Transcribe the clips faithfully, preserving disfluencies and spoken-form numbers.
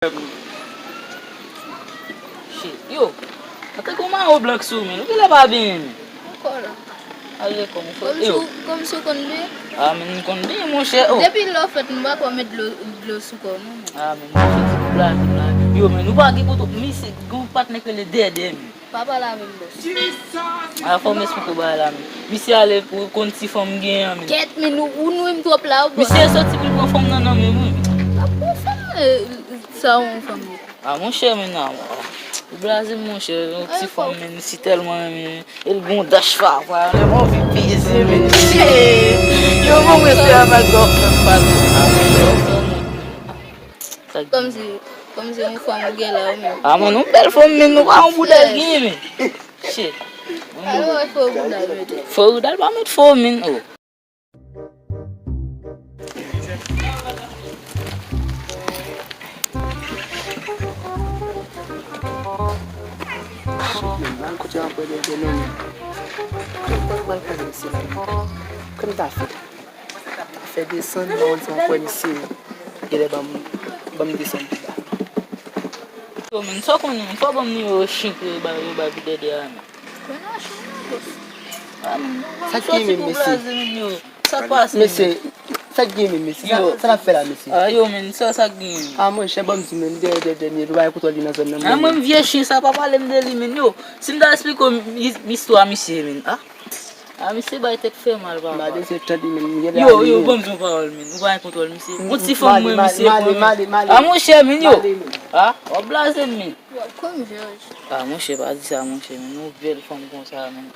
Shit, yo, an tankou mawo blan sou men, ou genlè pa benyen men. Ankò la. Aye kòm ou fè. Kòm si w, kòm si w konn benyen. A men m konn benyen monchè, oh. Depi lè w fèt m pa kwè w met dlo, dlo sou kò w non. A men monchè, ti boug la, la. Yo men, nou pa gen kote, misye gen yon patnè k rele Dèdè men. Pa pale avè m, bòs. A, fò m esplike w bagay la, men. Misye ale pou konn ti fanm m genyen an, men. Kèt, men ou, ou nwi m twòp la, wi, bòs. Misye soti pou l pran fanm nan nan men mwen, men. L ap pran fanm, eh, sa yon fanm li. A, monchè, men, a, ou blaze m, monchè, yon ti fanm, men, si tèlman renmen, e l gon dach fa, pa, lè m anvi peze, men, shit. Yo, bon, mwen se avèk gòf, men, pa, a, men, gòf, men. Kòmsi, kòmsi yon fanm ou gen la ou menm. A, mwen, yon bèl fanm, men nou pa yon boudèl gen, men. Shit. Alò, fò boudèl mete. Fò boudèl pa met fò, men, oh. Shit, men, nan kote anpè de non, men. Kòman pral pale misye la? Kòman ta fè? Fè desann, mwen di m kwè misye genlè ban m, ban m desann pi ba. Yo, men, sa w konnen, fò ban m nimewo chyen ke yo bay, yo bay pou Dèdè a, men. Konnen chyen nan, bòs. A, men, sa k gen menm, mesye? Sa k pase, men? Mesye, sa k gen menm, mesye? Sa, sa n ap fè la, mesye? A, yo, men, sa, sa k gen? A, monchè, ban m di, men, Dèdè, Dèdè, men, yo bay kontwòl li nan zòn nan, men. A, mwen, vye chyen sa, pa pale m de li, men, yo. Si m ta esplike w istwa misye, men, a? A, misye bay tèt fè mal, papa. Madanm se tande, men, m gen... Yo, yo, ban m di yon pawòl, men. Ou pa gen kontwòl, misye. Yon ti fanm mwen, misye, male, male, male. A, monchè, men, yo. Male, men. A, w ap blaze m, men. Yo, kòm Jòj. A, monchè, pa di sa, monchè, men. Yon bèl fanm konsa, men. A.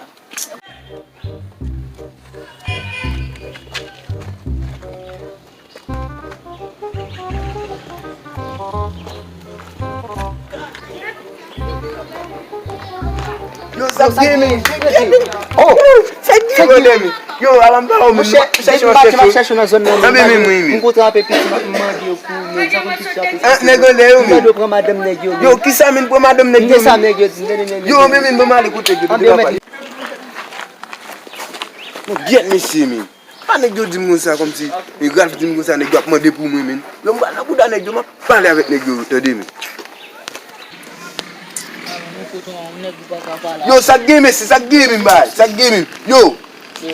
Yo, sa k gen, men? Oh! Sa k gen, brother, men? Yo, avan m pale w, men, chèche yon chèche. Nan men, men, men, men. M kontre apre piti, m mande yo pou nèg, sa konn piti apre. Nèg anlè yo, men. M mande yo pran madanm nèg yo, men. Yo, kisa, men, pran madanm nèg yo, men? Yo, men, men, ban m ale kote yo, kote yo pale. Bon, gyèt mesye, men. Pa nèg yo di m konsa, kòmsi, e, Ralph di m konsa, nèg yo ap mande pou mwen, men. Lè m pral nan bouda nèg yo, m ap pale avèk nèg yo, tande, men. Yo, sa k gen, mesye, sa k gen, men, bay, sa k gen, men. Yo,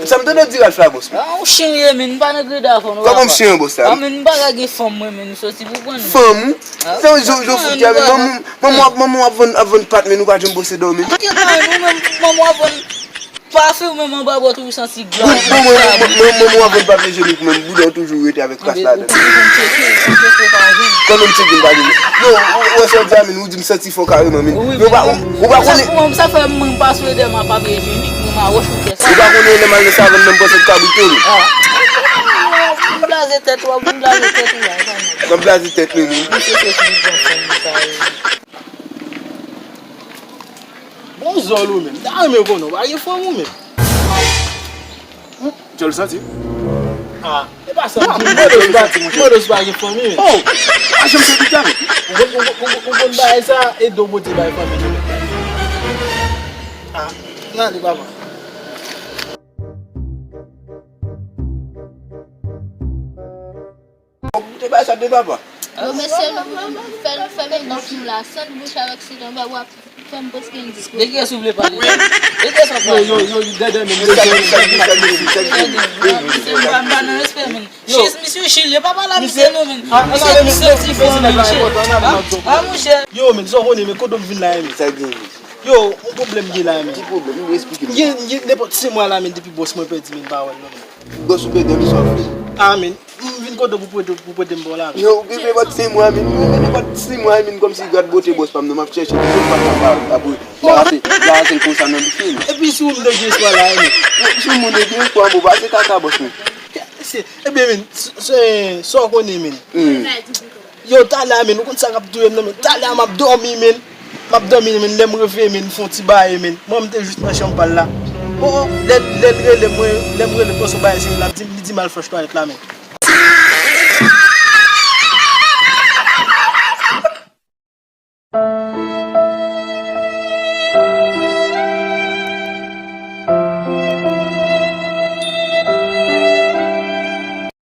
sa m tande w di Ralph la, bòs, men. A, yon chen ye, men, m pa nan greda fanm, non. Kòman m chen an, bòs la? A, men, m pa ka gen fanm, mwen, men, m soti pou pran. Fanm ou? Se yon jan, jan fout ki avè manman, manman w ap, manman w ap vann, ap vann pat, men, nou pa janm pase dòmi. Kèt la, nou menm, manman w ap vann. Pafen ou menm anba bò toujou santi glas. Bon, bon, mwen, mwen, mwen, mwen, mwen, mwen pa vle jeni pou mwen, bouda w toujou rete avèk kras ladan. Kòman m tcheke m pa jeni? Non, ou, ou wè sa w di a, men, ou di m santi fò kareman, men. Ou pa, ou, ou pa konnen. Sa fè mwen pa sou edè m ap abiye jenik, mwen ma wòch ou fè sa. Ou pa konnen lè m al nan savann nan, m panse m kabrit yo, men. M blaze tèt ou, m blaze tèt ou la, e pa mwen. M ap blaze tèt mwen, men. Misye se ki pran fanm sa yo. Bon zòl ou menm. M ta renmen konnen w pa gen fanm ou menm. Djòl santi. A, e pa sa m di, m mande w si w pa gen fanmi, men. Oh! A, janm fè pita, men. Ou konn, ou konn, ou konn, ou konn bagay sa, e do pote bay fanmi nou. A, nan li, papa. Ou te bay sa de papa. Yo, mesye, nou, nou fè, nou fèmen bouch nou la, sant bouch avèk sidan, ba, w ap fè m prèske endispoze. De kiyès ou vle pale? De kiyès w ap pale? Yo, yo, yo, Dèdè, men. Misye, m pa, m pa nan respè, men. Chis, misye chile, pa pale a misye non, men. Misye, misye ti fò, men. A, monchè. Yo, men, sa w konnen, men, kote w vin la, men. Sa gen, men. Yo, yon pwoblèm gen la, men. Ki pwoblèm? Ou esplike m. Gen, gen nenpòt senk mwa la, men, depi bòs mwen pèdi, men, m pa wè l non, men. Bòs ou pèdi an, misye ap fè. A, men. M vin kote w pou prete, pou prete m ba w la. Yo, ou gen nenpòt senk mwa, men, ou gen nenpòt senk mwa, men, kòmsi gad bote bòs pa m nan, m ap chèche, m pa kapab, apre, m rase, m rase l konsa nan bife, men. Epi si w moun de gen espwa la, men. Si w moun de gen espwa, bon, pase kaka bòs, men. Ebyen, men, s-, s-, sa w konnen, men. Hmm. Yo, talè a, men, ou konn sa k ap touye m nan, men. Talè a, m ap dòmi, men. M ap dòmi, men. Lè m reveye, men, m fè yon ti baye, men. Mwen, m te jis nan chanm pa l la. Bon, lè, lè l rele mwen, lè m rele, panse yon bagay serye, l ap di m, li di m al flach twalèt la, men.